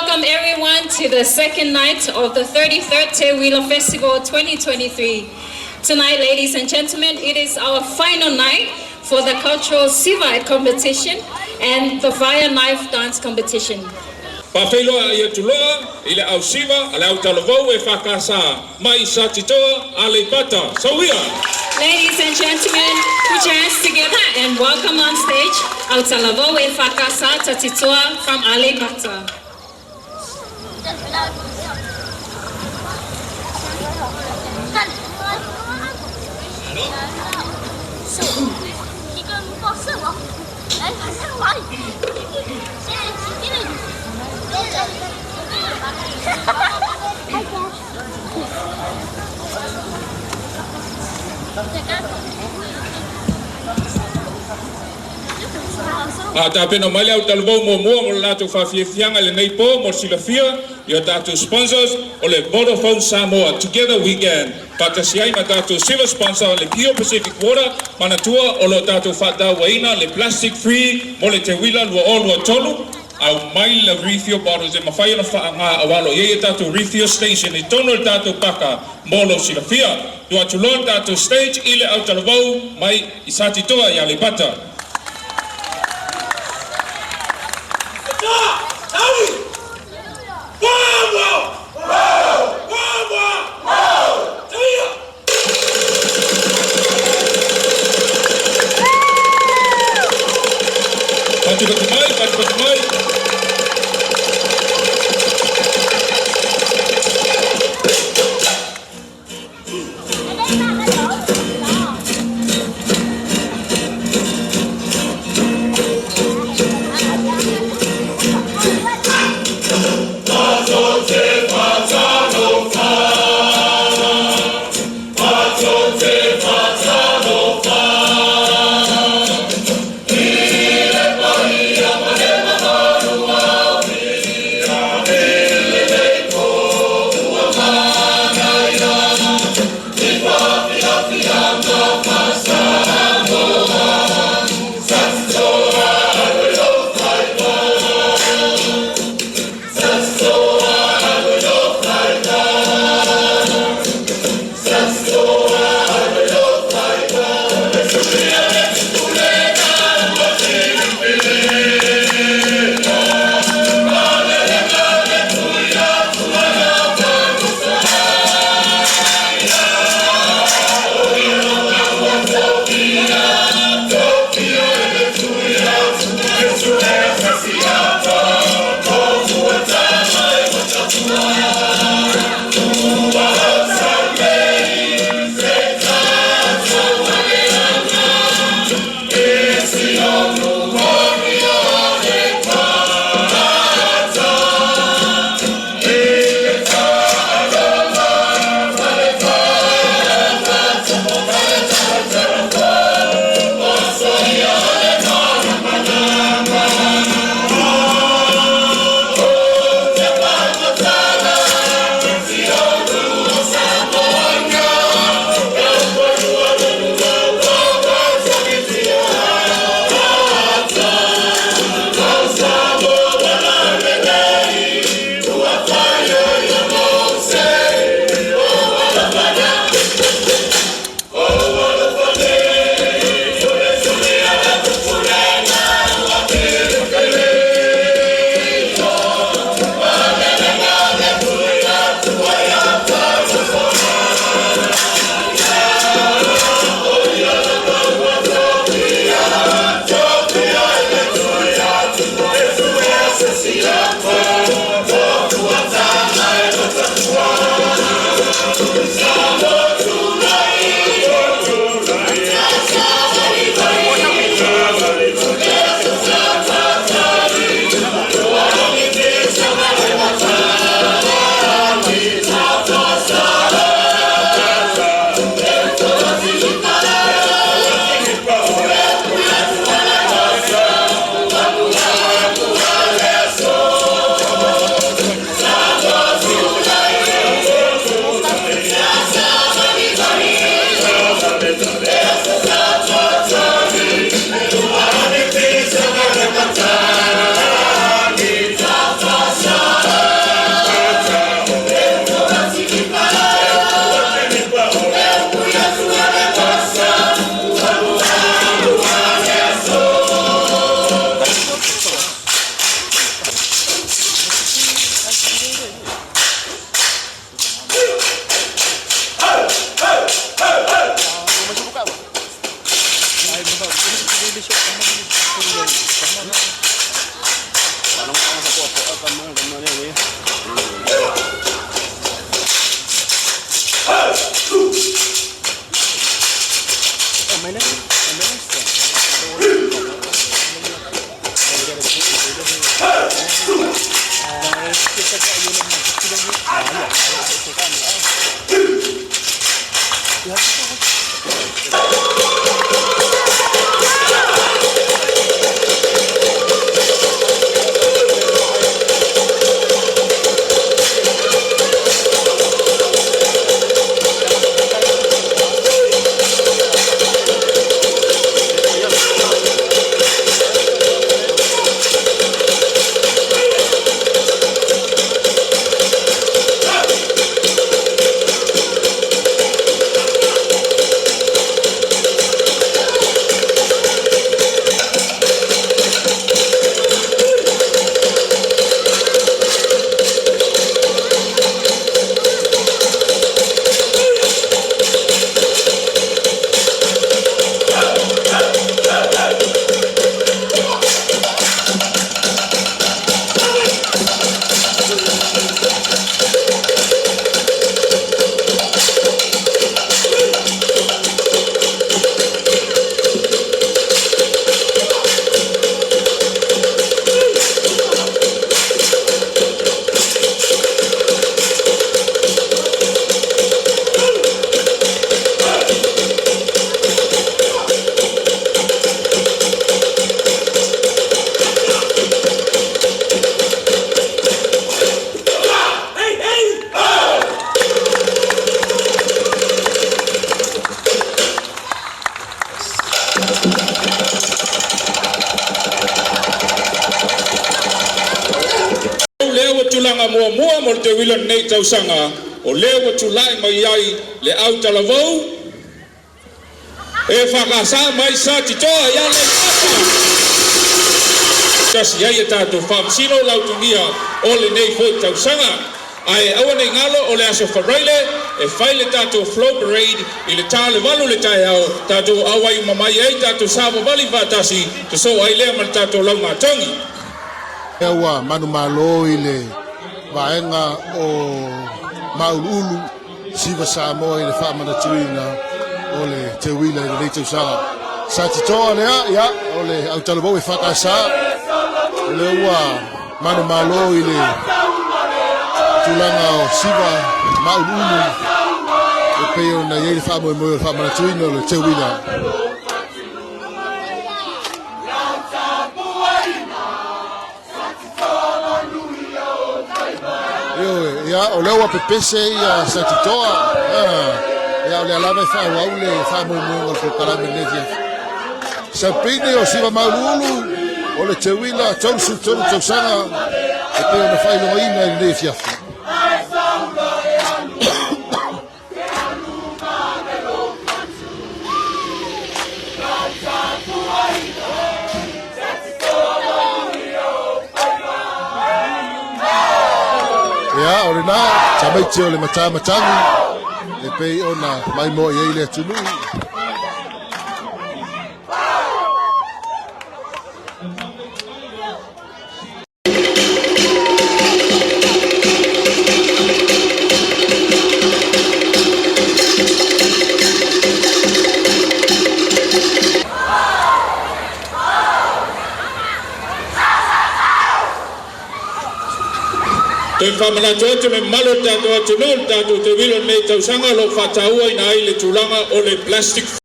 welcome everyone to the second night of the 33rd Teuila Festival 2023. Tonight, ladies and gentlemen, it is our final night for the cultural Siva competition and the fire knife dance competition. Faafeiloai atu loa i le au siva a le autalavou EFKS mai Satitoa, Aleipata. Sauia! Ladies and gentlemen, put your hands together and welcome on stage Autalavou EFKS Satitoa from Aleipata. A tapena mai le autalavou muamua mo le latou faafiafiaga i lenei po. Mo le silafia i o tatou sponsors, o le Vodafone Samoa, "Together we can", faatasi ai ma tatou silver sponsor, le Pure Pacific Water. Manatua o lo o tatou faatauaina le plastic free mo le Teuila 2023. Aumai le refill bottles e mafai ona faaaga, auā lo i ai e tatou refill station i tonu o le tatou paka mo lou silafia. Tuu atu loa le tatou stage i le autalavou mai i Satitoa i Aleipata. Patupatu mai, patupatu mai. Lea ua tulaga muamua mo le teuila o lenei tausaga, o lea ua tulai mai ai le autalavou EFKS mai Satitoa ia Aleipata. Tasi ai e tatou faamasino lautugia o lenei foi tausaga. Ae aua nei galo o le aso Faraile e fai le tatou float parade i le 7:45 le taeao, tatou auai uma mai ai, tatou savavali faatasi, sosoo ai lea ma le tatou laugatogi. Ua manumalo i le vaega o Mauluulu Siva Samoa i le faamanatuina o le teuila i lenei tausaga. Satitoa lea, ia, o le autalavou EFKS, o lea ua manumalo i le tulaga o Siva Mauluulu e pei ona i ai le faamoemoe o le faamanatuina o le teuila. Ioe, ia, o lea ua pepese ia Satitoa. Ia, o lea lava e faaauau le faamoemoega o le polokalame i lenei afiafi. Sapini o Siva Mauluulu o le teuila 33 tausaga e pei ona faailogaina i lenei afiafi. Ia, o lena, tamaiti o le matamatagi e pei ona maimoa i ai le atunuu. Toe faamanatu atu le mamalu o le tatou atunuu, le tatou teuila o lenei tausaga o lo o faatauaina ai le tulaga o le plastic